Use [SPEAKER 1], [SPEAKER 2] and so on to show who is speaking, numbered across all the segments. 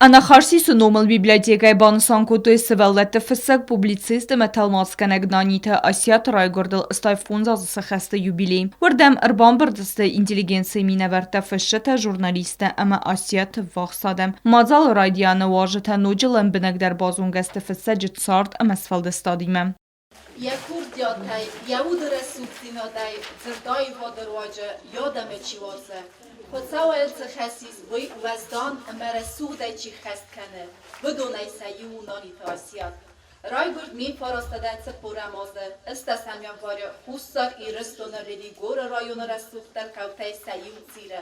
[SPEAKER 1] Анахарсисы номыл библиотекӕйы банысан кодтой сывӕллӕтты фыссӕг, публицист ӕмӕ тӕлмацгӕнӕг Наниты Асиаты райгуырдыл 85 азы сӕххӕсты юбилей. Уырдӕм ӕрбамбырд сты интеллигенцийы минӕвӕрттӕ, фысджытӕ, журналисттӕ ӕмӕ Асиаты ввахс адӕм. Мадзалы райдианы уазджытӕ ноджы лӕмбынӕгдӕр базонгӕ сты фыссӕджы цард ӕмӕ сфӕлдыстадимӕ.
[SPEAKER 2] Йӕ курдиатӕй, йӕ уды рӕсугъддзинадӕй дзырдаивады руаджы йӕ адӕмы чи уарзы, Хуыцауӕй цы хӕс ис, уый уӕздан ӕмӕ рӕсугъдӕй чи ххӕст кӕны, уыдонӕй сӕ иу у Наниты Асиат. Райгуырд 1940 азы ӕстӕсӕм январы Хуссар Ирыстоны Ленингоры районы рӕсугъддӕр хъӕутӕй сӕ иу Цъиры,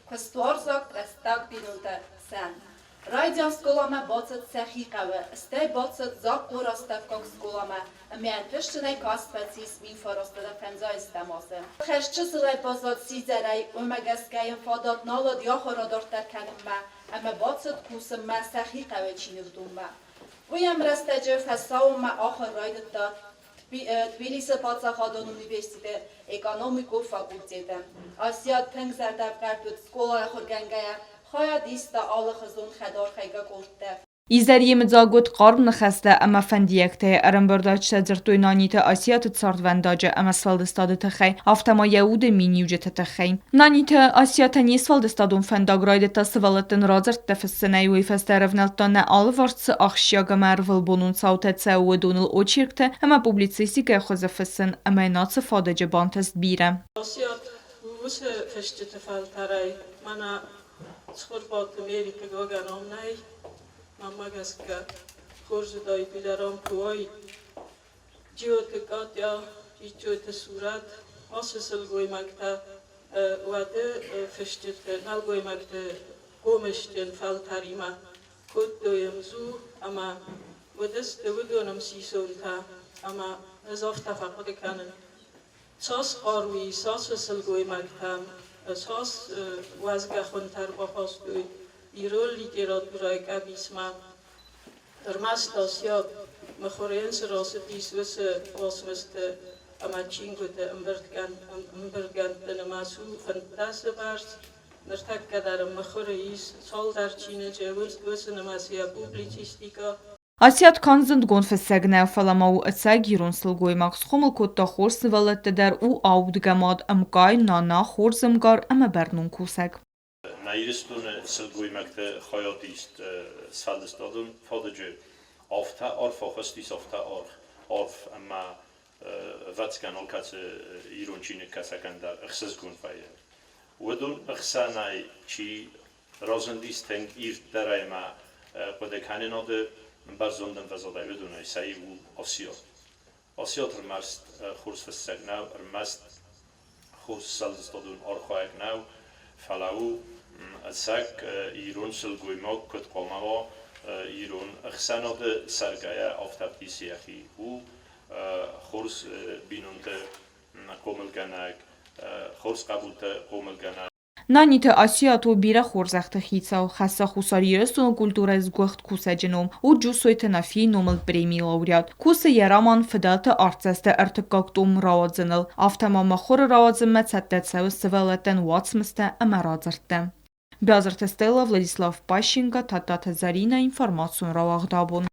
[SPEAKER 2] куыстуарзаг рӕстаг бинонтӕ сӕн. Райдиан скъоламӕ бацыд сӕхи хъӕуы, стӕй бацыд Захъхъоры астӕуккаг скъоламӕ ӕмӕ ӕнтыстджынӕй каст фӕцис 1950 азы. Хӕрзчысылӕй баззад сидзӕрӕй, уымӕ гӕсгӕ йын фадат нал уыд йӕ ахуыр адарддӕр кӕнынмӕ ӕмӕ бацыд кусынмӕ сӕхи хъӕуы чиныгдонмӕ. Уый ӕмрӕстӕджы фӕсаууонмӕ ахуыр райдыдта Тбилисы паддзахадон университеты экономикон факультеты. Асиат тынг зӕрдӕвгӕрд уыд скъолайы ахуыргӕнгӕйӕ, хайад иста алыхуызон хӕдархайгӕ къордты.
[SPEAKER 1] Изӕр йемыдзаг уыд хъарм ныхӕстӕ ӕмӕ фӕндиӕгтӕй. Ӕрӕмбырдадджытӕ дзырдтой Наниты Асиаты цардвӕндаджы ӕмӕ сфӕлдыстады тыххӕй, афтӕ ма йӕ уды миниуджыты тыххӕй. Наниты Асиатӕн йе сфӕлдыстадон фӕндаг райдыдта сывӕллӕттӕн радзырдтӕ фыссынӕй, уый фӕстӕ ӕрӕвнӕлдта нӕ алыварс цы ахсджиаг ӕмӕ ӕрвылбонон цаутӕ цӕуы, уыдоныл очерктӕ ӕмӕ публицистикӕйы хуызы фыссын, ӕмӕ йын ацы фадыджы бантыст бирӕ.
[SPEAKER 3] Асиат уыцы фысджыты фӕлтӕрӕй мӕнӕ Цхуырбаты Мери хъыгагӕн ам нӕй, мӕнмӕ гӕсгӕ хорз уыдаид уый дӕр ам куы уаид. Джиоты Катя, Джиджджойты Сурӕт, ацы сылгоймӕгтӕ уӕды фысджыты, нӕлгоймӕгты хъомысджын фӕлтӕримӕ кодтой ӕмдзу ӕмӕ уыдысты уыдон ӕмсисонтӕ ӕмӕ ӕз афтӕ фӕхъуыды кӕнын, цас хъару ис ацы сылгоймӕгтӕм, цас уӕзгӕ хуынтӕ ӕрбахастой ирон литературӕйы къӕбицмӕ. Ӕрмӕст Асиат мыхуырӕн цы рацыдис, уыцы уацмысты ӕмӕ чингуыты ӕмбырдгӕндты нымӕц у 15-ы бӕрц. Ныртӕккӕ дӕр мыхуыры ис цалдӕр чиныджы, уыцы нымӕц йӕ публицистикӕ.
[SPEAKER 1] Асиат канд зындгонд фыссӕг нӕ, фӕлӕ ма у ӕцӕг ирон сылгоймаг, схъомыл кодта хорз сывӕллӕтты дӕр, у аудгӕ мад, ӕмкъай, нана, хорз ӕмгар ӕмӕ бӕрнон кусӕг.
[SPEAKER 4] Нӕ Ирыстоны сылгоймӕгты хайадист сфӕлдыстадон фадыджы афтӕ арф ахызтис, афтӕ арф, ӕмӕ ӕвӕццӕгӕн алкӕцы ирон чиныгкӕсӕгӕн дӕр ӕхсызгон вӕййы. Уыдон ӕхсӕнӕй чи разындис тынг ирддӕр ӕмӕ хъуыдыкӕнынады бӕрзонд ӕмвӕзадӕй, уыдонӕй сӕ иу у Асиат. Асиат ӕрмӕст хорз фыссӕг нӕу, ӕрмӕст хорз сфӕлдыстадон архайӕг нӕу, фӕлӕ у ӕцӕг ирон сылгоймаг куыд хъуамӕ уа, ирон ӕхсӕнады цӕргӕйӕ, афтӕ ӕвдисы йӕхи. У хорз бинонты хъомылгӕнӕг, хорз хъӕбулты хъомылгӕнӕг.
[SPEAKER 1] Наниты Асиат у бирӕ хорзӕхты хицау, хӕссы Хуссар Ирыстоны культурӕйы сгуыхт кусӕджы ном, у Джусойты Нафийы номыл премийы лауреат. Кусы йӕ роман Фыдӕлты артдзӕсты ӕртыккаг том рауадзыныл, афтӕ ма мыхуыры рауадзынмӕ цӕттӕ цӕуы сывӕллӕттӕн уацмыстӕ ӕмӕ радзырдтӕ. Биазырты Стелла, Владислав Пащенко, Тадтаты Зӕринӕ, информацион рауагъд абон.